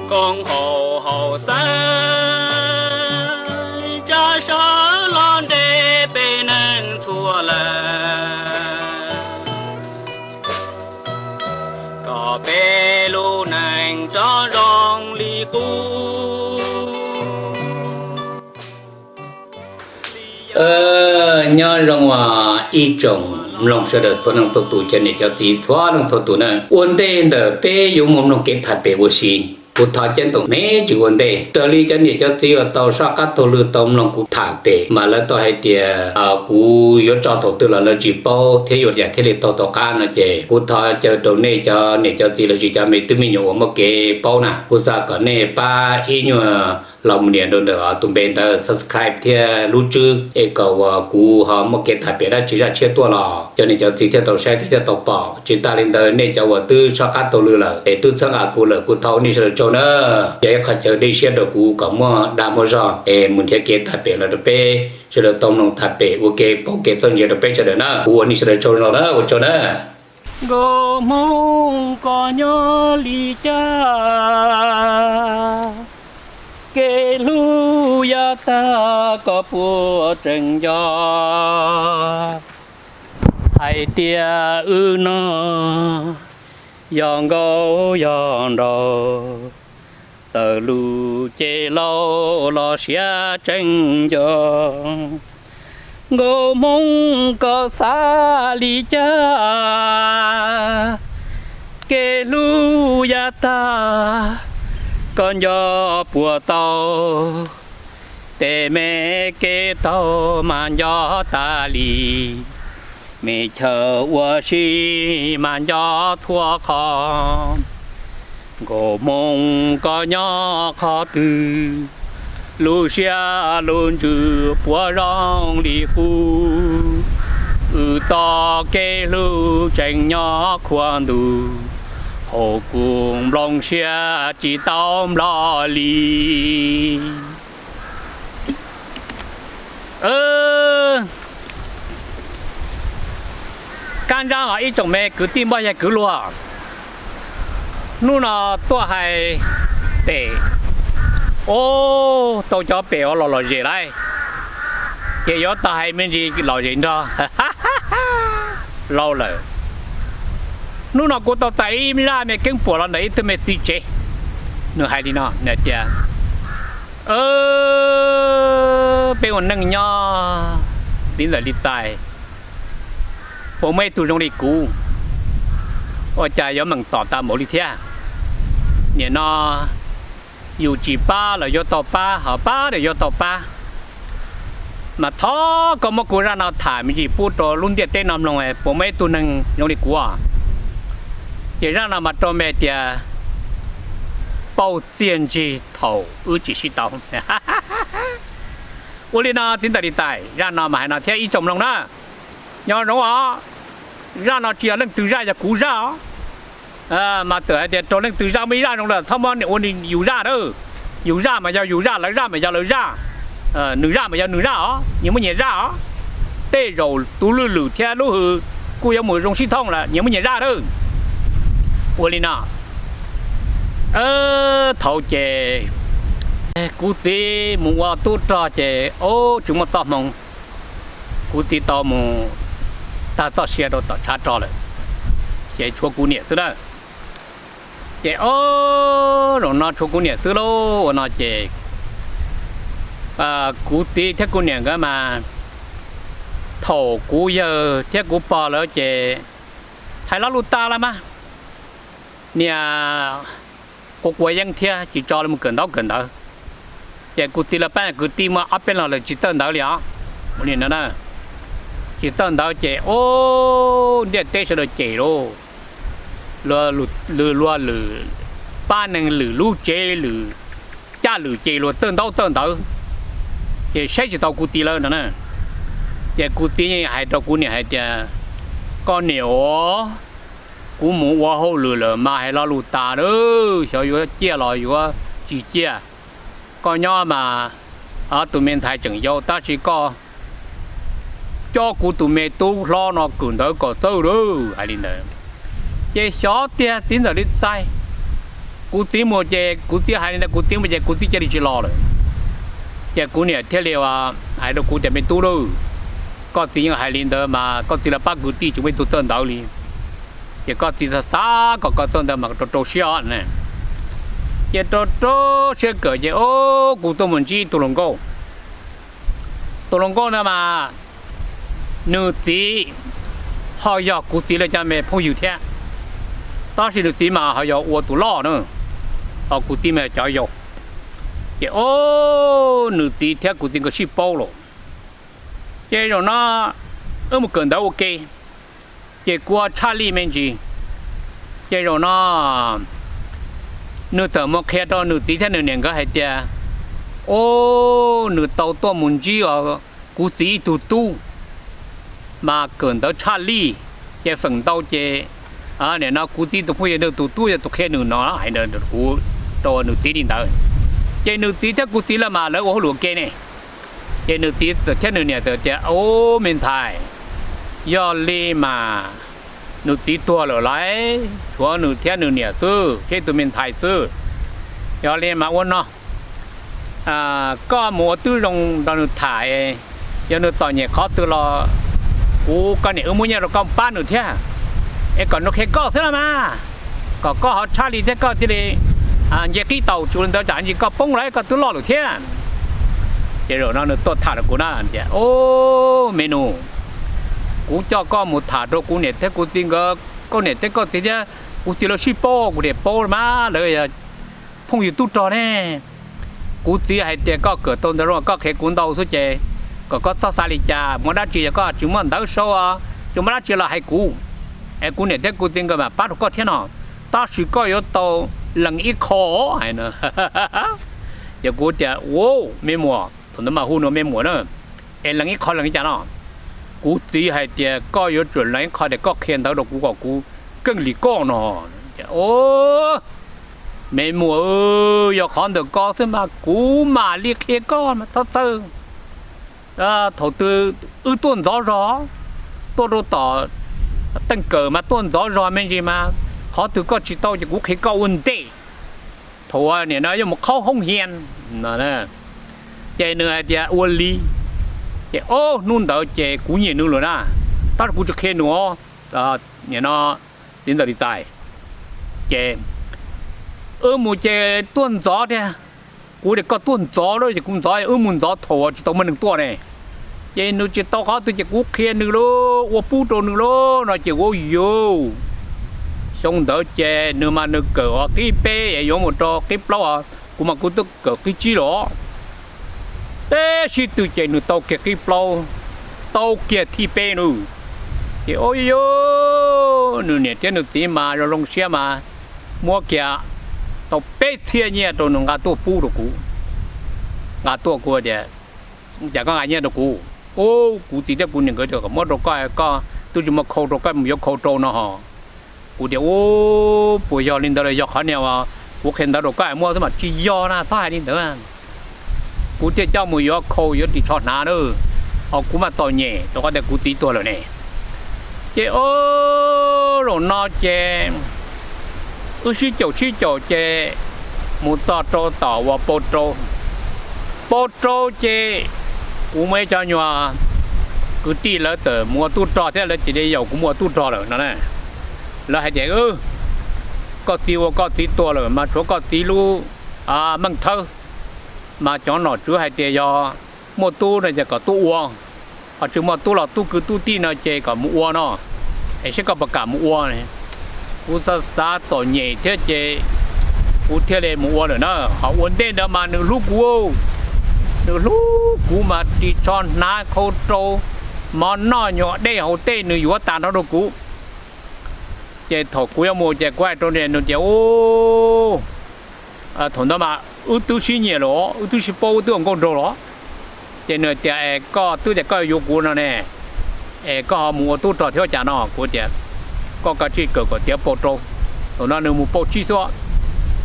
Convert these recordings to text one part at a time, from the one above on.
Koob haum haum xeeb, tsa sawv los nres peb neeg txhua lawm, kom peb lub neej rov zoo li qub. Nyob zoo ib tsoom mloog sawv daws txhua leej txhua tus, cov niam cov txiv txhua leej txhua tus na. Ua ntej ntawm peb yuav mus mloog kev tham pem ua si, kuv thov ceeb toom me ntsis ua ntej raws li cov niam cov txiv uas tau soj qab taug lw tau mloog kuv tham pem mas lawv tau hais tias kuv yuav tso thaum twg los lawv tsis paub thiab yuav yam thiaj li taug tau qab no ces kuv thov caw rau nej cov niam cov txiv los sis cov me tub me nyuam uas muaj kev paub na, kuv xav kom nej pab ib nyuag los mus nias rau ntawm tus npe ntawd subscribe thiab lub tswb es kom uas kuv ho muaj kev tham pem dab tsi zaj tshiab tuaj los cov niam cov txiv thiaj tau saib thiab thiaj tau pom. Tsis tas li ntawd nej cov uas twb soj qab taug lw lawm es twb txhawb nqa kuv lawm kuv thov ua nej sawv daws tsaug na. Yog ib qho chaw dej siab rau kuv kom muaj dag muaj zog es mus nrhiav kev tham pem los rau peb sawv daws tau mloog tham pem ua kev paub kev txawj ntse rau peb sawv daws na. Kuv ua nej sawv daws tsaug zog na, ua tsaug na. Nkauj Hmoob koj nyob li cas, kev hlub yav tag koj puas tseem nco? Hais tias wb no yog nkauj yog nraug, tawm lus ces laus los siab tseem nco. Nkauj Hmoob koj xav li cas, kev hlub yav tag koj nco puas tau? Tej me kev taug mas nco tas li, me chaw ua si mas nco txhua qhov. Nkauj Hmoob koj nyob qhov twg, lub siab lub ntsws puas zoo li qub? Wb txoj kev hlub tseem nyob khuav ntuj, hauv kuv nplooj siab tsis tau nplog li. Kab ntsab os ib tsoom me kwv tij npoj yag kwv luag, hnub no tuaj hais pem, o, tau cov pem uas los lom zem lawm, ces yuav tau hais me ntsis lom zem nrog lauj lawm. Hnub no kuv tau txais ib zaj me keeb puam los ntawm ib tug me txiv tsev, nws hais li no, nws tias, peb ua neej nyob txiv ntxawm li txais, puas muaj ib tug zoo li kuv, ua cas yuav meem txom tas npaum li thiab? Nim no yus tsis pab los yuav tau pab, ho pab los yuav tau pab. Mas thov koj muab kuv zaj no tham me ntsis pub rau lub ntiaj teb no mloog, puas muaj ib tug neeg zoo li kuv os? Ces zaj no mas rau npe tias pauj txiaj ntsig thaum wb tsis sib tau. Ua li no txiv ntxawm li txais, zaj no mas hais no thiab ib tsoom mloog na, nyob zoo os. Zaj no tsis yog leej twg zaj, yog kuv zaj os. Mas txawm hais tias raug leej twg zaj muaj ib zaj zoo lawm txhob muab ua yus zaj na. Yus zaj mas yog yus zaj, lawv zaj mas yog lawv zaj, nws zaj mas yog nws zaj os, nyias muaj nyias zaj os. Tej zaum tus lwj lwm thiab lub hws kuj yuav mus zoo sib thooj lawm, nyias muaj nyias zaj na. Ua li no, thaum ces kuv txiv mus ua tub rog ces, o, tsis muaj txoj hmoo, kuv txiv tau mus tag txoj sia rau tom tshav rog lawm, ces tshuav kuv niam xwb na. Ces o, zaum no tshuav kuv niam xwb lauj. Ua no ces kuv txiv thiab kuv niam nkawd mas, thaum kuv yawg thiab kuv pog lawv ces hais lo lus tas lawm mas, niam quav quav yeeb thiab tsis tso lawv mus kawm ntaub kawm ntawv. Ces kuv txiv lawv pab kwv tij muaj ob peb leeg lawv tsis txawj ntawv li os. Ua li no, tsis txawj ntawv ces, o, ntiaj teb sawv daws cem lauj. Luag lwm, pab neeg lwm lub tsev lwm caj lwm ces luag txawj ntaub txawj ntawv, ces saib tsis taus kuv txiv lawv no na. Ces kuv txiv yeej hais rau kuv niam hais tias, koj niam os, kuv mus ua hauj lwm lawm mas hais lo lus tas lawm, xyov yuav ciaj los yuav tsis ciaj. Koj nyob mas tus me ntxhais tseem yau tab sis koj coj kuv tus me tub hlob no kawm ntawv kom txawj lawm, hais li ntawd. Ces xyov tiag txiv ntxawm li txais, Kuv txiv mus ces kuv txiv hais li ntawd, kuv txiv mus ces kuv txiv cia li tsis los lawm. Ces kuv niam thiaj li hais rau kuv tias, Me tub lauj, koj txiv yeej hais li ntawd mas koj txiv los pab kwv tij tsis muaj ib tug txawj ntawv li. Ces koj txiv xav xav kom koj txawj ntawv mas rau rau siab os. Ces rau rau siab kawm ces o, kuv tuaj mus ntsib tus hluas nkauj. Tus hluas nkauj ntawd mas nws txiv ho yog kuv txiv lawv cov me phooj ywg thiab, tab sis nws txiv mas ho yog ua tus loj na, ho kuv txiv mas cov yau. Ces o, nws txiv thiab kuv txiv nkawd sib paub lawm. Ces zaum no wb mus kawm ntawv ua ke, ces kuv tshaj lij me ntsis. Ces zaum no nws txawm mus qhia rau nws txiv thiab nws niam nkawd hais tias, o, nws tau tuaj mus ntsib kuv txiv ib tug tub mas kawm ntawv tshaj lij, ces feem ntau ces nim no kuv txiv tus phooj ywg nws tus tub yog tus qhia nws no, hais rau nws txiv li ntawd. Ces nws txiv thiab kuv txiv lawv mas lawv ua hauj lwm ua ke ne. Ces nws txiv thiab nws niam txawm tias, Ub, me ntxhais, yog li mas nws txiv tuag lawm lauj, tshuav nws thiab nws niam xwb thiab tus me ntxhais xwb. Yog li mas ua no, koj mus ua tib zoo nrog nws tham, yog nws txom nyem qhov twg los kuv koj niam wb muab nyiaj rau koj pab nws thiab, es kom nws qhia koj xwb los mas, kom koj ho tshaj lij thiab koj thiaj li nce qib taus, tsis li ntawd tsam ntsis koj poob lawm koj twb loj lawm thiab. Ces zaum no nws tuaj tham rau kuv na tias, Ub, me nus, kuv coj koj mus tham rau kuv niam thiab kuv txiv nkawd, koj niam thiab koj txiv thiab kuv txiv lawv sib paub. Kuv tias, Paub mas, lawv yog phooj ywg tub rog ne. Kuv txiv hais tias koj kawm tau ntawv zoo koj qhia kuv ntau xwb ces kom koj txhob xav li cas, muaj dab tsi yog koj tsis muaj ntawv sau, tsis muaj dab tsi los hais kuv, es kuv niam thiab kuv txiv nkawd mam pab rau koj thiab no, tab sis koj yuav tau lees ib qho. Hais no, ces kuv tias, Ub, me muam, thaum ntawd mas hu nws me muam na, es lees ib qho lees li cas no? Kuv txiv hais tias koj yuav tsum lees ib qho tias koj qhia ntawv rau kuv kom kuv keej li koj no. Ces, Ub, me muam, yog qhov ntawm ko xwb mas kuv mam li qhia koj mas txhob txhawj. Thaum twg wb tuaj ntxov zog, tuaj rau tom teej kawm mas tuaj ntxov zog me ntsis mas qhov twg koj tsis tau ces kuv qhia koj ua ntej. Thaum nim no yuav mus qhaub hoob hias no, ces nws hais tias ua li. Ces ob hnub ntawd ces kuv nyiam nws lawm na, tab sis kuv tsis qhia nws os. Nim no li ntawm li txais, ces wb mus ces tuaj ntxov tiag. Kuv tias koj tuaj ntxov lawm ces kuv ntxov, wb mus ntxov thaum uas tsis tau muaj neeg tuaj ne. Ces nws tsis tau qhov twg ces kuv qhia nws lauj, ua pub rau nws lauj no ces ua yus. Xyoo ntawd ces nws mas nws kawm qib peb es yuav mus rau qib plaub, kuv mas kuv twb kawm qib tsib los. Teb sib tw ces nws tau kiag qib plaub, tau kiag thib peb nws. Ces ua yus, nws niam thiab nws txiv mas zoo zoo siab mas muab kiag tau peb txhiab nyiaj rau nws nqa tuaj pub rau kuv. Nqa tuaj kuv tias, Cas koj nqa nyiaj rau kuv? Ub, kuv txiv thiab kuv niam nkawd tias kom muab rau koj, koj twb tsis muaj khau rau koj mus yuav khau rau no ho. Kuv tias, Ub, puas yog li ntawd los yog qhov niag uas kuv qhia ntawv rau koj es muab xwb mas tsis yog na, txhob hais li ntawd. Kuv thiaj coj mus yuav khau yuav ris tsho hnav na, ho kuv mas txom nyem rau qhov tias kuv txiv tuag lawm ne. Ces o, zaum no ces wb sib caum sib caum ces mus txog rau tom uas Pau Rau. Pau Rau ces kuv muaj ib co nyuag kwv tij lawv txawm mus ua tub rog thiab lawv cia li yaum kuv mus ua tub rog lawm no na. Lawv hais tias, Koj txiv ua koj txiv tuag lawm mas tshuav koj txiv lub meej thawb, mas cov nom tswv hais tias yog muaj tub no ces kom tub ua, ho tsis muaj tub los tub kwv tub tij no ces kom mus ua no, es saib koj puas kam mus ua. Kuv xav xav txom nyem thiab ces kuv thiaj li mus ua lawm na. Ho ua ntej ntawd mas nws hlub kuv, nws hlub kuv mas ris tsho hnav khau rau, mov noj nyuag dej haus tej nws yuav tas nrho rau kuv. Ces thaum kuv yuav mus ces kuv hais rau nws tias, Thaum ntawd mas wb twb sib nyiam los, wb twb sib paub, wb twb ua nkauj nraug los. Ces nws tias, Es koj twb tias koj yuav kuv no ne, es koj ho mus ua tub rog thiab cas no? Kuv tias, Koj kav tsij kawm kom tiav Pau Rau. Thaum no nws mus Pau Tsib xwb.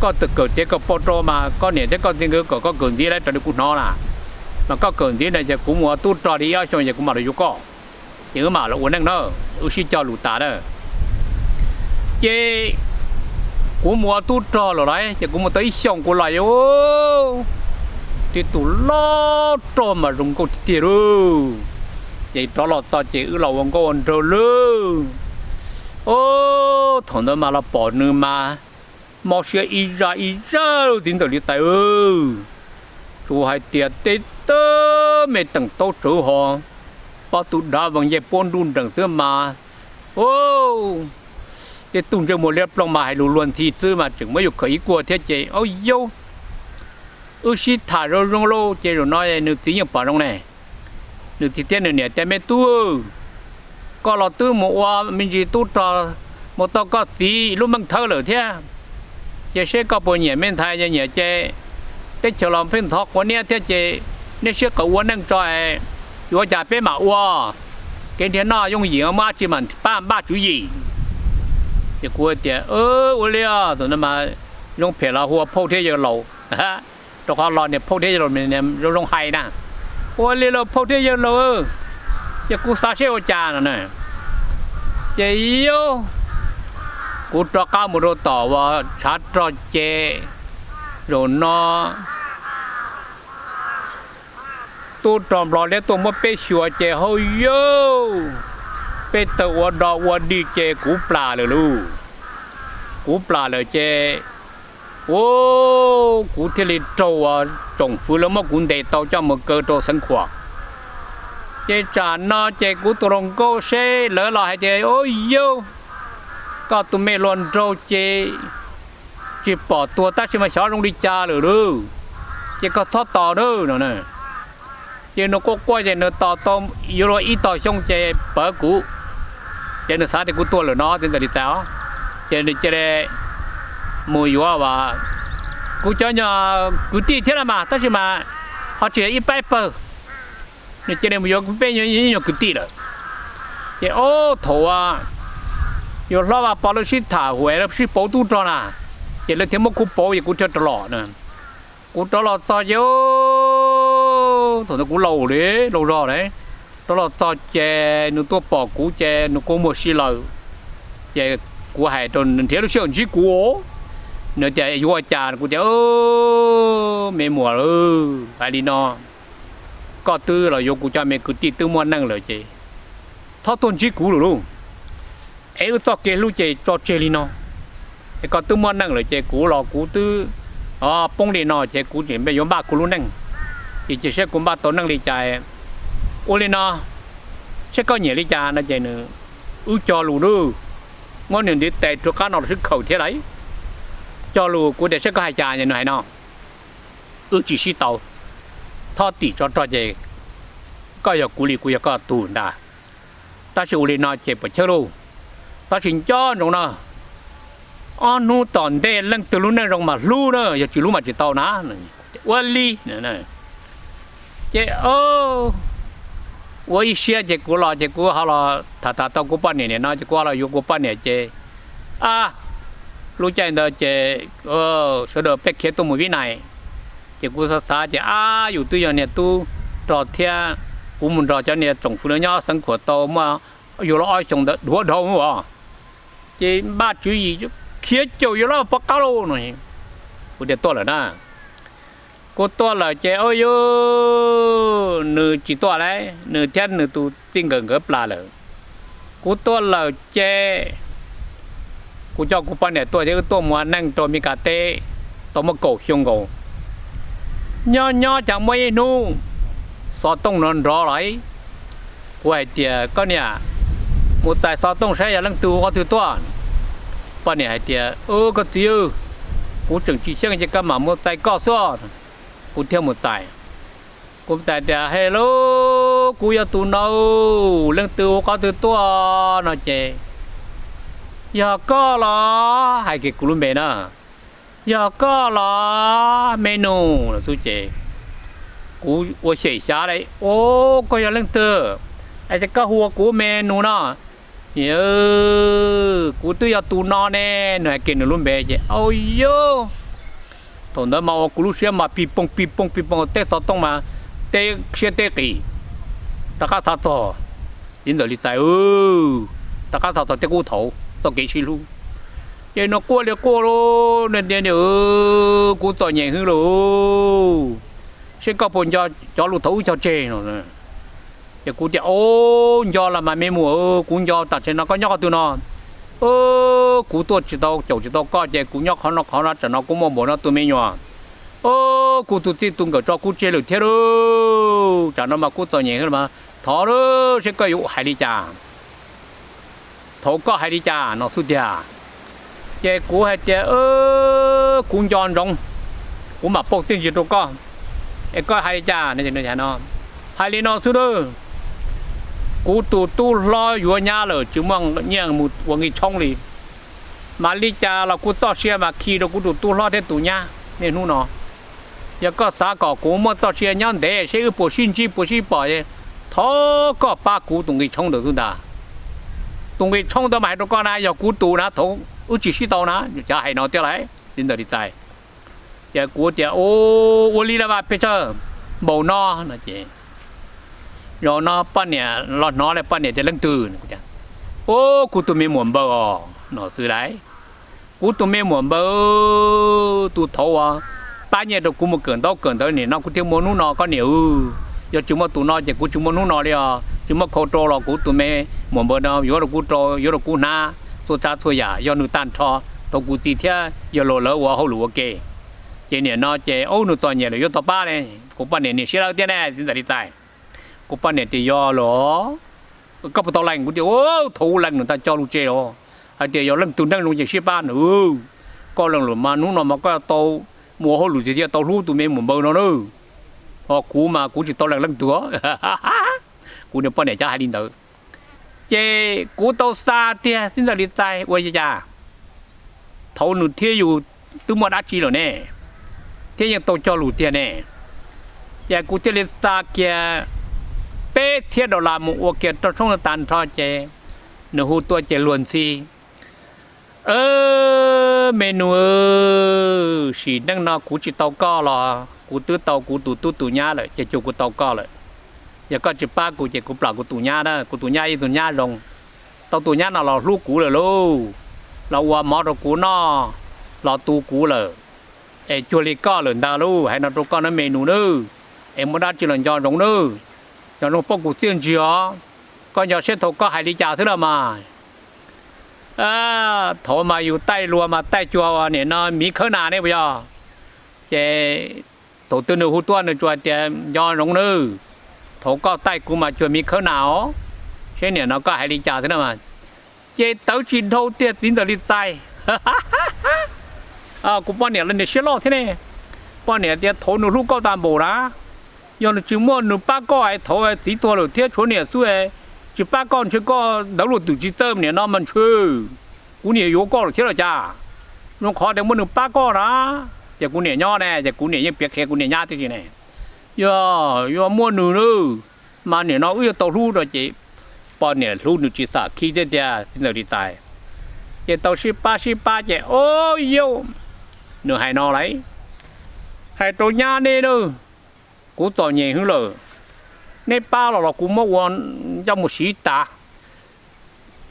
Koj kawm tiav kawm Pau Rau mas koj niam thiab koj txiv nkawd kom koj kawm ntxiv lawm raws li kuv hnov na, mas koj kawm ntxiv no ces kuv mus ua tub rog li ib ob xyoos ces kuv mam los yuav koj, ces wb mam los ua neej na, wb sib cog lus tas na. Ces Kuv mus ua tub rog lawm lauj, ces kuv mus tau ib xyoos kuv los, tib tug loj rog mas zoo nkauj tiag tiag lauj. Ces rov los txog ces wb los ua nkauj ua nraug lauj. Ub, thaum ntawd mas los pom nws mas mob siab ib zaj ib zaj lauj txiv ntxawm li txais. Tsuas hais tias tej tawb me teem taub tsawv ho, pob tw dav vees ncej puab nruj nreem xwb mas, ub, tej tug ntsej muag liab ploog mas hais lus luag ntxhi xwb mas tseem muab yus khawm ib kuag thiab ces, au yau, wb sib tham zoo zoo lauj ces zaum no nws txiv yeej pom zoo ne. Nws txiv thiab nws niam tias, Me tub, koj los twb mus ua me ntsis tub rog, mus tau koj txiv lub meej thawj lawm thiab, ces seb koj puas nyiam me ntxhais, yog nyiam ces teb chaws los pheej ntxhov quav niab thiab ces neb sib qawm ua neej tso, yuav ua cas peb mam ua. Kev nrhiav noj yooj yim, muaj dab tsi mas pab npaj tswv yim. Ces kuv tias, Ua li os, tus no mas zoo phem los hu ua phauj thiab yawg laus, rau qhov los niam phauj thiab yawg laus zoo zoo hais na. Ua li los phauj thiab yawg laus, ces kuv xav seb ua cas no na. Ces yog kuv rov qab mus rau tom uas tshav rog ces zaum no tub rog nplog liab tuaj muab peb xyuas ces hauj yauj, peb tawg ua do ua dig ces kuv plam lawm lauj. Kuv plam lawm ces, ua, kuv thiaj li raug uas tsoom fwv lawv muab kuv ntes tau coj mus kaw rau Xeev Khuam. Ces tsam no ces kuv tus hluas nkauj seb lawv los hais tias, Ua yauj, koj tus me hluas nraug ces tsis pom tuag tab sis mas xyov zoo li cas lawm lauj, ces koj txhob tos na no. Ces nws quaj quaj ces nws tos tau yuav luag ib tog xyoo ces pawv kuv, ces nws xav tias kuv tuag lawm no txiv ntxawm li txais os. Ces nws cia li mus yuav as, kuv cov nyuag kwv tij thiab los mas tab sis mas ho tsis yog ib pab pawg. Nws cia li mus yuav peb nyuag kwv tij lawm. Ces ob thaum uas yus hlob Vaj Pov lawv sib tham hais lawv sib pauv tub rog na, ces lawv thiaj muab kuv pauv ces kuv thiaj rov los na. Kuv rov los txog ces thaum ntawd kuv laus li, laus zog lawm, rov los txog ces nws tuaj pom kuv ces nws kua muag si lawm. Ces kuv hais rau nws nrhiav lub sij hawm ntsib kuv, nws tias yuav ua cas, kuv tias, Me muam, hais li no, koj twb los yuav kuv cov me kwv tij twb muaj neej lawm ces txhob tuaj ntsib kuv lawm lauj. Es wb txoj kev hlub ces tso tseg li no. Es koj twb muaj neej lawm ces kuv los kuv twb poob li no ces kuv tseem yuav npaj kuv lub neej, ces cia seb kuv npaj tau neej li cas. Ua li no, seb koj nyiam li cas no ces nws, wb cog lus lauj. Muab niag ntiv tes rov qab no los sib khaws thiab lauj. Cog lus kuv tias seb koj hais cas ces nws hais no, wb tsis sib tau, txhob tim tsov rog ces koj yog kuv li kuv yog koj tug ntag. Tab sis ua li no ces puas chawj lauj, tab sis nco ntsoov na, ob hnub tom ntej leej twg lub neej zoo mas hlub na, yog tsis hlub mas tsis tau na. Ua li ces ua ib siab ces kuv los ces kuv ho los tham tham tau kuv poj niam niam no ces kuv ho los yuav kuv poj niam ces, a, lub caij ntawd ces sawv daws peb khiav tuaj mus Vib Nais, ces kuv xav xav ces, a, yus twb yog niag tub rog thiab, kuv mus nrog cov niag tsoom fwv lawv nyob Xeev Khuam tau muaj, yuav luag ob xyoos ntawd dhuav dhau os, ces npaj tswv yim khiav caum yuav luag pov qab lauj no. Kuv tias tuaj lawm na, kuv tuaj lawm ces ua yus, nws tsis tuaj lauj, nws thiab nws tus txij nkawm nkawd plam lawm. Kuv tuaj lawm ces kuv coj kuv poj niam tuaj ces wb tuaj mus ua neej rau Mes Kas teb tau muaj kaum xyoo nkaus. Nyob nyob cas muaj ib hnub xov tooj nrov nrov los, kuv hais tias, Koj niam, mus txais xov tooj saib yog leej twg hu qhov twg tuaj. Poj niam hais tias, Koj txiv, kuv tseem tsis xyeej ces koj mam mus txais koj xwb. Kuv thiaj mus txais. Kuv txais tias, Hello, kuv yog tus no, leej twg hu qhov twg tuaj no ces, Yog koj los? Hais kiag kuv lub npe na. Yog koj los me nus? Xwb ces kuv ua xyem xyav li, Ua, koj yog leej twg es koj hu ua kuv me nus no? Kuv twb yog tus no ne. Nws hais kiag nws lub npe ces, au yau, thaum ntawd mas ua kuv lub siab mas pig poog pig poog pig poog, teb xov tooj mas teb siab teb qis. Rov qab xav txog txiv ntxawm Lis Txais, rov qab xav txog tej qub thaum txoj kev sib hlub. Ces nws quaj li quaj li, nws tias, Kuv txom nyem heev lawm, seb koj puas nco cov lus thaum ub cog tseg no. Ces kuv tias, Nco los mas me muam, kuv nco, tam sim no koj nyob qhov twg no? Kuv tuaj tsis tau caum tsis tau koj ces kuv nyob qhov no qhov no, tsam no kuv muaj npaum no tus me nyuam. Kuv tus txij tus nkawm tso kuv tseg lawm thiab lauj, tsam no mas kuv txom nyem heev mas thov lauj, seb koj yuav hais li cas. Thaum koj hais li cas no xwb tiag. Ces kuv hais tias, Kuv nco ntsoov, kuv mam pauj txiaj ntsig rau koj, es koj hais li cas no? Hais li no xwb lauj, kuv tus tub hlob yuav nyab lawm tsis muaj nyiaj mus ua nqi tshoob li, mas li cas los kuv txoj sia mas khi rau kuv tus tub hlob thiab tus nyab niaj hnub no. Yog koj xav kom kuv muaj txoj sia nyob ntev seb wb puas sib ntsib puas sib pom, thov koj pab kuv tus nqi tshoob ntawd xwb ntag. Tus nqi tshoob ntawd mas hais rau koj na, yog kuv tus na, thaum wb tsis sib tau na, cov hais no thiab lauj, txiv ntxawm Lis Txais. Ces kuv tias, Ua li los mas pes tsawg npaum no no ces, zaum no poj niam los hnov lawm, poj niam tias, Leej twg? Ub, kuv tus me muam Npaws os no xwb lauj. Kuv tus me muam Npaws, tus thaud uas pab nyiaj rau kuv mus kawm ntaub kawm ntawv, nim no kuv thiaj muaj hnub no koj niam. Yog tsis muaj tus no ces kuv tsis muaj hnub no li os. Tsis muaj khau rau los kuv tus me muam Npaws no yuav rau kuv rau, yuav rau kuv hnav txhua tsav txhua yam, yog nws tag nrho thaum kuv txiv thiab yawg laus lawv ua hauj lwm ua ke. Ces nim no ces ub, nws txom nyem lawm yuav tau pab ne. Kuv poj niam niam siab lawv thiab ne, txiv ntxawm Lis Txais. Kuv poj niam tias, Yog los koj puas tau lees? Kuv tias, Ub, thaum ub lees nws tag cog lus tseg os, hais tias yog leej twg neej zoo ces sib pab nws. Koj lees lawm mas hnub no mas koj tau mus ua hauj lwm tiag thiaj tau hlub tus me muam Npaws no na. Ho kuv mas kuv tsis tau lees leej twg. Kuv niam poj niam cov hais li ntawd, ces kuv tau xa tiag, txiv ntxawm Lis Txais, ua li cas thaud nws thiab yus twb muaj dab tsi lawm ne, thiab yeej tau cog lus tiag ne. Ces kuv thiaj li xa kiag peb txhiab dollar mus ua kiag rau tshoob tag nrho ces nws hu tuaj ces luag ntxhi, Me nus, sim neej no kuv tsis tau koj los kuv twb tau kuv tus tub tus nyab lawm, ces cuag kuv tau koj lawm. Yog koj tsis pab kuv ces kuv plam kuv tus nyab na, kuv tus nyab ib tug nyab zoo, tau tus nyab no los hlub kuv lawm lauj, los ua mov rau kuv noj, los tu kuv lawm, es cuag li koj lawm ntag lauj. Hais no rau koj na me nus nawb, es muaj dab tsi los nco ntsoov nawb, nco ntsoov pauj kuv txiaj ntsig os, koj nco seb thaum koj hais li cas xwb los mas. Thaud mas yus taij luag mas taij cuag nim no miv khawb nas ne puas yog? Ces thaum twg nws hu tuaj nws tsuas hais tias nco ntsoov nawb, thaum koj taij kuv mas cuag miv khawb nas os, seb nim no koj hais li cas xwb na mas. Ces tawv tsis dhau tiag txiv ntxawm Lis Txais. Kuv poj niam los niam siab loj thiab ne. Poj niam tias thaud nws hlub koj tas npaum na, yog nws tsis muaj nws pab koj es thaud txiv tuag lawm thiab tshuav niam xwb, tsis pab koj ntshe koj ntawv luag twm tsis txawj nim no mas ntshe kuv niam yuav koj lawm thiab los cas. Zoo qhov tias muaj nws pab koj na, ces kuv niam nyob ne, ces kuv niam yeej piav qhia kuv niam nyab tib si ne. Yog yuav muaj nws na, mas nim no wb yuav tau hlub rau ces poj niam hlub nws tsis xam khib thiab tiag txiv ntxawm Lis Txais. Ces tau sib pab sib pab ces o yau, nws hais no lauj, hais rau nyab nej na, kuv txom nyem heev lawm, neb pab los los kuv muab ua ncauj mus siv tas,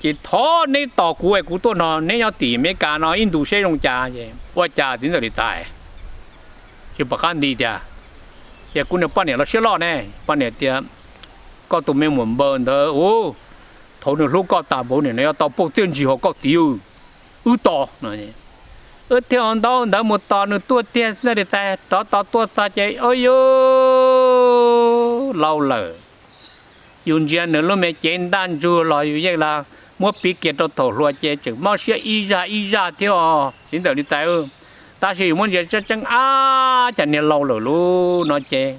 ces thov neb tos kuv es kuv tuaj nrog neb nyob tim Amelikas no ib ntus seb zoo cas. Ua cas txiv ntxawm Lis Txais tsis pom qab nti tias, ces kuv niam poj niam los siab loj ne, poj niam tias koj tus me muam Npaws ntawd u, thaud nws hlub koj tas npaum nim no yuav tau pauj txiaj ntsig hos koj txiv, wb tos no. Wb thiaj ua ntaub ntawv mus tos nws tuaj tiag txiv ntxawm Lis Txais, rov tos tuaj txog ces o yau, laus lawm. Yus ntsia nws lub me cev ntaj ntsug los yus yeej los muab piv kiag rau thaum hluas ces tseem mob siab ib zaj ib zaj thiab os txiv ntxawm Lis Txais. Tab sis yus muab ntsia tseeb tseeb ab cas niag laus lawm lauj no ces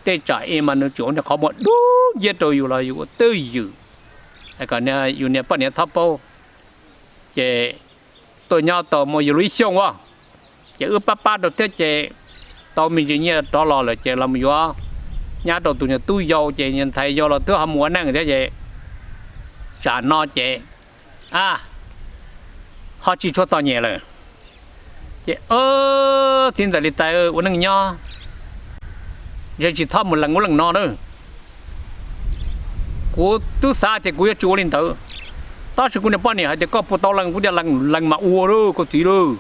tej tsam ib mas nws tseem ua niag qhov muag dub nciab rau yus los yus ua twj ywm, kom yus niag poj niam txhob paub. Ces tuaj nyob tau muaj yus lub ib xyoos as, ces wb pab pab rau thiab ces tau me ntsis nyiaj rov los lawm ces los yuav nyab rau tus niag tub yau ces niag ntxhais yau los twb ho mus ua neej thiab ces tsam no ces a, ho tsis tshua txom nyem lawm. Ces txiv ntxawm Lis Txais ua neej nyob, ntshe tsis txhob mus lees ub lees no na. Kuv twb xav tias kuv yuav tsis ua li ntawd, Tab sis kuv niag poj niam hais tias koj puas tau lees, kuv tias lees, lees mas ua lauj koj txiv lauj.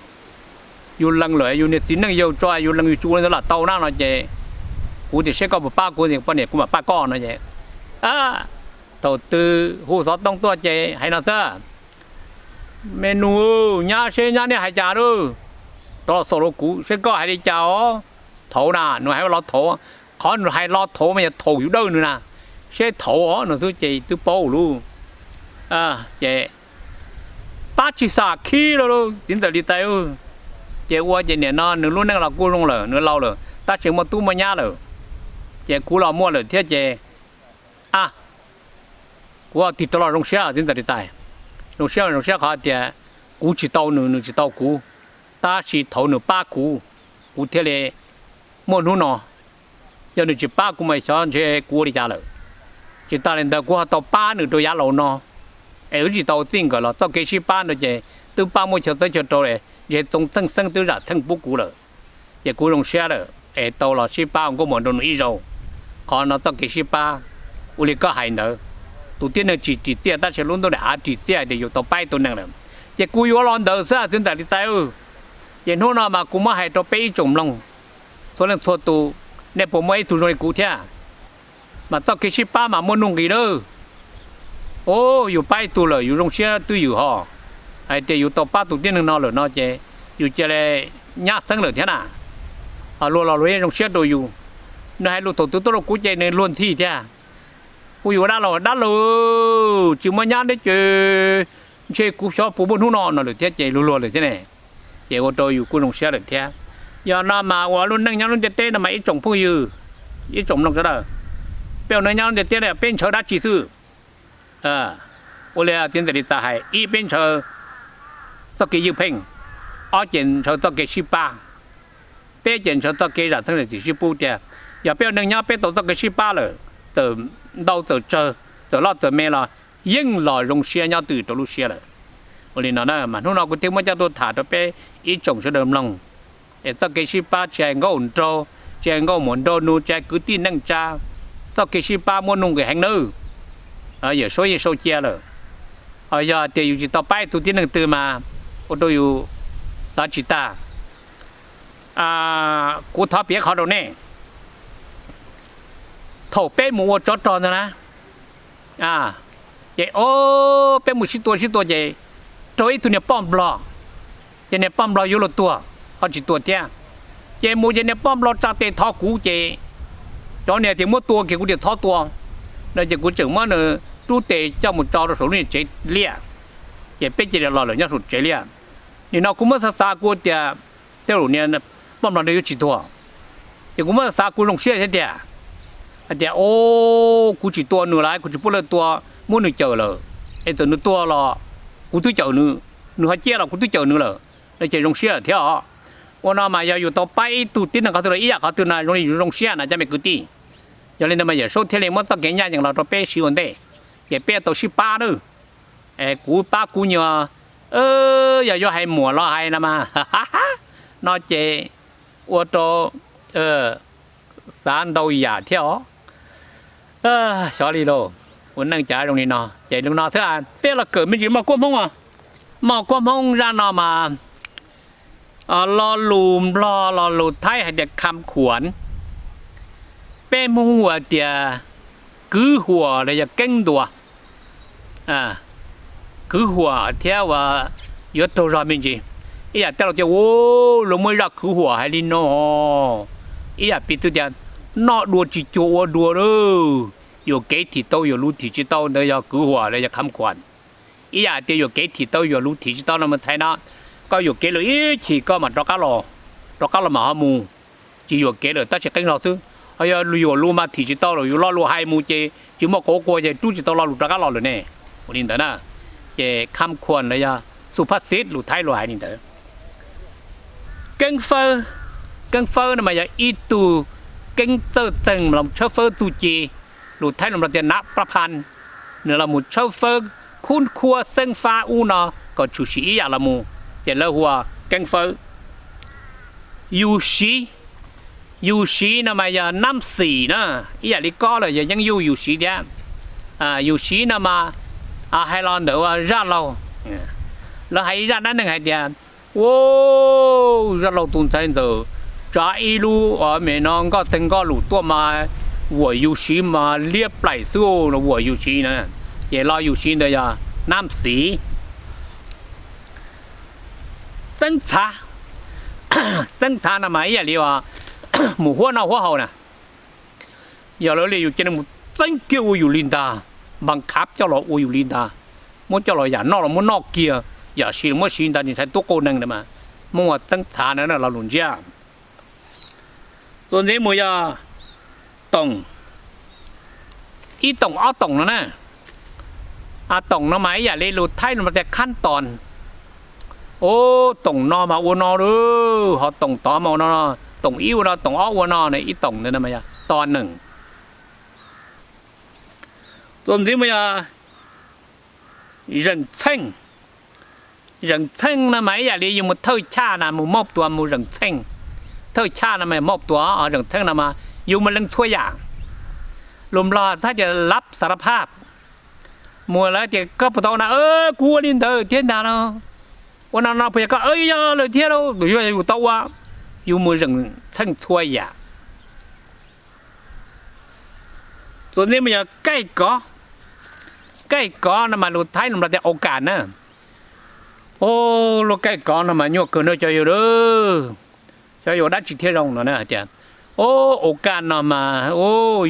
Yus lees lawm yus niag txiv neej yau tso yus lees yus tsis ua li ntawd lam tau na no ces kuv tias seb koj puas pab kuv, poj niam kuv mam pab koj no ces thaum twg hu xov tooj tuaj ces hais no xwb, me nus, nyab seb nyab niaj hais cas lauj, rov los xaus rau kuv seb koj hais li cas os. Thaum na nws hais los thaum, qhov nws hais los thaum mas yog thaum yus dawj nws na, seb thaum no xwb ces twb paub lauj. Ces pab tsis xam khib lauj, txiv ntxawm Lis Txais. Ces ua ces nim no nws lub neej los kuj zoo lawm, nws laus lawm tab sis muaj tub muaj nyab lawm, ces kuv los muaj lawm thiab ces a, kuv tig rov los zoo siab txiv ntxawm Lis Txais. Zoo siab, zoo siab qhov tias kuv tsis tau nws, nws tsis tau kuv, tab sis thaum nws pab kuv, kuv thiaj li muaj hnub no. Yog nws tsis pab kuv mas xyov ntshe kuv ua li cas lawm. Tsis tas li ntawd kuv ho tau pab nws rau yav laus no, es wb tsis tau txij nkawm los txoj kev sib pab no ces twb pab muaj chaw txawb chaw rau, ntshe Txoov Txheej Xeeb twb zam theej pub kuv lawm. Ces kuv zoo siab lawm es tau los sib pab ua nkauj muam nrog nws ib zaug. Qhov no txoj kev sib pab ua li koj hais ntawd, tus tib neeg tsis ris txiaj tab sis lub ntuj daim av ris txiaj hais tias yus tau pab ib tug neeg lawm, ces kuv yuav los ntawd xwb txiv ntxawm Lis Txais. Ces hnub no mas kuv muab hais rau peb ib tsoom mloog txhua leej txhua tus, nej puas muaj ib tug zoo li kuv thiab? Mas txoj kev sib pab mas muaj nuj nqis lawm. Yus pab ib tug lawm yus zoo siab twj ywm hos, hais tias yus tau pab tus tib neeg no lawm no ces yus cia li nyab xeeb lawm thiab na. Luag los luag yeej zoo siab rau yus. Nws hais lus thaum twg tuaj rau kuv ces nws luag ntxhi thiab. Kuv yuav dab laug, dab laug, tsis muaj nyab thiab ces ntshe kuv xyov puas muaj hnub no no lawm thiab ces luag luag lawm thiab ne. Ces ua rau yus kuj zoo siab lawm thiab. Yog no mas ua lub neej nyob lub ntiaj teb no mas ib tsoom phooj ywg, ib tsoom mloog sawv daws, peb ua neej nyob lub ntiaj teb no peb ntshaw dab tsi xwb? Ua li txiv ntxawm Lis Txais hais, ib peb ntshaw txoj kev ywj pheej, ob ces ntshaw txoj kev sib pab, peb ces ntshaw txoj kev zam txheej zam txim sib pub tiag. Yog peb ua neej nyob peb tau txoj kev sib pab lawm, txawm ntau txawm tsawg, txawm loj txawm me los yeej los zoo siab nyob twj ywm rau lub siab lawm. Ua li no na mas hnub no kuv thiaj muab coj tuaj tham rau peb ib tsoom sawv daws mloog. Es txoj kev sib pab tsis hais nkauj nraug, tsis hais nkauj muam nraug nus, tsis hais kwv tij neej tsa, txoj kev sib pab muaj nuj nqis heev nawb. Yawm Saub yeej sau cia lawm. Ho yog tias yus tsis tau pab ib tug tib neeg twg mas ua rau yus xav tsis tag. Kuv thov piav qhov rau nej, thaum peb mus ua tsov rog ntag na, ces o, peb mus sib tua sib tua ces raug ib tug niag poj nplog, ces niag poj nplog yuav luag tuag ho tsis tuag thiab. Ces mus ces niag poj nplog tsa tes thov kuv ces cov niag tias muab tua kiag kuv tias txhob tua no ces kuv tseem muab nws rub tes coj mus tso rau saum lub niag tsev liaj, ces peb cia li los lawm nyob saum tsev liaj. Nim no kuv muab xav xav kuv tias tej zaum niag poj nplog ntawd yuav tsis tuag, ces kuv muab xav xav kuv zoo siab thiab tias, hais tias o, kuv tsis tua nws lawm, kuv tsis pub lawv tua, muab nws cawm lawm, es txawm nws tuag los kuv twb cawm nws, nws ho ciaj los kuv twb cawm nws lawm no ces zoo siab lawm thiab os. Ua no mas yog yus tau pab ib tug tib neeg qhov twg los ib yam qhov twg no zoo li yus zoo siab na cov me kwv tij. Yog li ntawd mas Yawm Saub thiaj li muab txoj kev ncaj ncees los rau peb siv ua ntej, ces peb tau sib pab nawb. Kuv pab kuv nyuag, yog yuav hais muam los hais no mas no ces ua rau xav ntau yam thiab os. Xyov li lauj, ua neej cas zoo li no ces li no xwb. Peb los kawm me ntsis moj kuab Hmoob os. Moj kuab Hmoob zaj no mas lo lus Nplog lo lus Thaib hais tias kham khuam, peb Hmoob hu tias kwv huam los yog keeb ntuas. Kwv huam thiab uas yuav raug zog me ntsis. Ib yam tej laus tias u, luag muaj ib zaj kwv huam hais li no, ib yam piv txwv tias noj dua tsis cuag ua dua lauj, yuam kev thim tau yuam lus thim tsis tau ntawd yog kwv huam los yog kham khuam. Ib yam tias yuam kev thim tau yuam lus thim tsis tau no mas thaum no koj yuam kev lawm ib chim koj mam rov qab los, rov qab los mam ho mus, tsis yuam kev lawm tab sis qeeb zog xwb. Ho yog yuam lus mas thim tsis tau lawm, yus lo lus hais mus ces tsis muaj quav quag ces rub tsis tau lo lus rov qab los lawm ne. Ua li ntawd na, ces kham khuam los yog xu phaj xiv lus Thaib luag hais li ntawd. Keeb fawb, keeb fawb no mas yog ib tug keeb txawj txeeg los tshawb fawb txuj ci, lus Thaib los tias nav pla phan, nws los mus tshawb fawb khub khuab xeeb fab ub no kom tshwm sim ib yam los mus, ces lawv hu ua keeb fawb. Yus siv, yus siv no mas yog nab xim na, ib yam li kob los yog yeeb yuj yus siv thiab. Yus siv no mas Hais los ntawm ua Zaj Laug, lawv hais ib zaj dab neeg hais tias, u, Zaj Laug tus ntxhais ntxawm tsa ib lub me no nkoj teg nkoj lus tuaj mas vuam yus siv mas liab plaim xwb, vuam yus siv na. Ces los yus siv ntawd yog nab xiv. Txeeb txhav, txeeb txhav no mas ib yam li mus huab noj huab haus na. Yog lawv li yus cia li mus txeeb kiag ua yus li ntag, npas khav coj los ua yus li ntag, muab coj los yam noj los muab noj kiag, yam siv los muab siv ntag, ntshai tub quj neeg na mas. Muaj txeeb txhav na lo lus ntsiab. Txuas ntxiv mus yog toom, ib toom ob toom no na. Toom no mas ib yam li lus Thaib no mas tias khab tos. U, toom no mas ua no lawm, ho toom tod mas ua no, toom ib ua no, toom ob ua no, ib toom ntawd no mas yog tos neem. Txuas ntxiv mus yog zeem txheej. Zeem txheej no mas ib yam li yus mus thawj chaj na mus mauj tuas mus zeem txheej. Thawj chaj no mas mauj tuas, zeem txheej no mas yus mus lees txhua yam. Lus Nplog thaj tias lab saraphab. Mus lawv tias koj puas tau ua no, kuv ua li ntawd thiab ntag no. Ua no no puas yog koj, yog lawm thiab lauj, yog yus tau ua. Yus mus zeem txheej txhua yam. Txuas ntxiv mus yog kaij kov. Kaij kov no mas lus Thaib lus Nplog tias au kas na. Lub kaij kov no mas nyuaj kawg no cov yus, cov yus dab tsi thiaj zoo no na tias, au kas no mas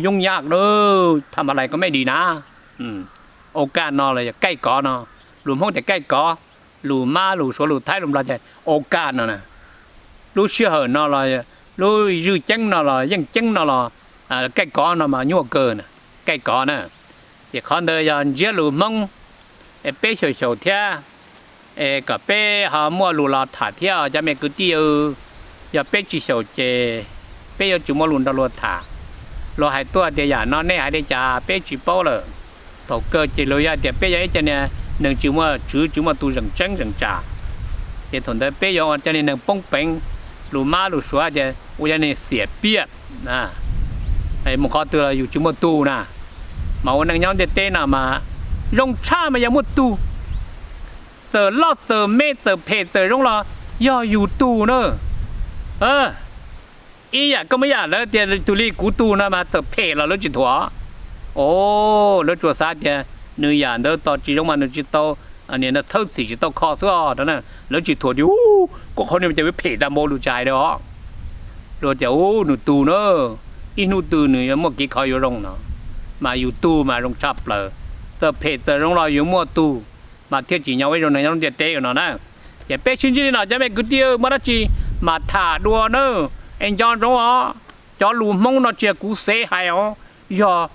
yoob yaj lawm, tham ma lais koj mej dis na. Au kas no los yog kaij kov no, lus Hmoob tias kaij kov, lus Mab lus Suav lus Thaib lus Nplog tias au kas no na. Lub sij hawm no los, lub zwj ceeb no los yeej ceeb no los, kaij kov no mas nyuaj kawg, kaij kov na. Ces qhov ntawd yog ntsiab lus Hmoob, peb xyaum xyaum thiab, es kom peb ho muaj lus los tham thiab cov me kwv tij. Yog peb tsis xyaum ces peb yuav tsis muaj lus nrog luag tham. Luag hais tuaj tias yam no nej hais li cas peb tsis paub lawm. Thaum kawg ces luag yog tias peb yog ib co niag neeg tsis muaj tswv tsis muaj tus zeem tseeb zeem tsam, ces thaum ntawd peb yuav ua cov niag neeg poob peev, lus Mab lus Suav tias ua cov niag xiam piaj. Mus qhov twg los yus tsis muaj tug na. Mas ua neej nyob ntiaj teb no mas zoo tshaj mas yog muaj tug. Txawm loj txawm me txawm phem txawm zoo los yog yus tug na. Ib yam koj muab yam lawv tias tus li kuv tug no mas txawm phem los lawv tsis thuam. Lawv tsuas xav tias nws yam ntawd tos tsis zoo mas nws tsis tau, txhawb txhim tsis tau kho xwb os. Lawv tsis thuam tias koj qhov no ces phem tag npaum lus tsis hais li os. Luag tias u nws tug na, ib hnub twg nws yuav muaj kev kho yuav zoo no. Mas yus tug mas zoo tshaj plaws, txawm phem txawm zoo los yus muaj tug, mas thiaj tsim nyog ua ib zoo neeg nyob ntiaj teb no na. Ces peb sib ntsib li no cov me kwv tij, muaj dab tsi mas tham dua na, es nco ntsoov os. Cov lus Hmoob no tsis yog kuv xev hais os, yog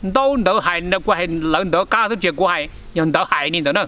ntaub ntawv hais, kuv hais lawv ntawv qab xwb, tsis yog kuv hais, yog ntawv hais li ntawd na.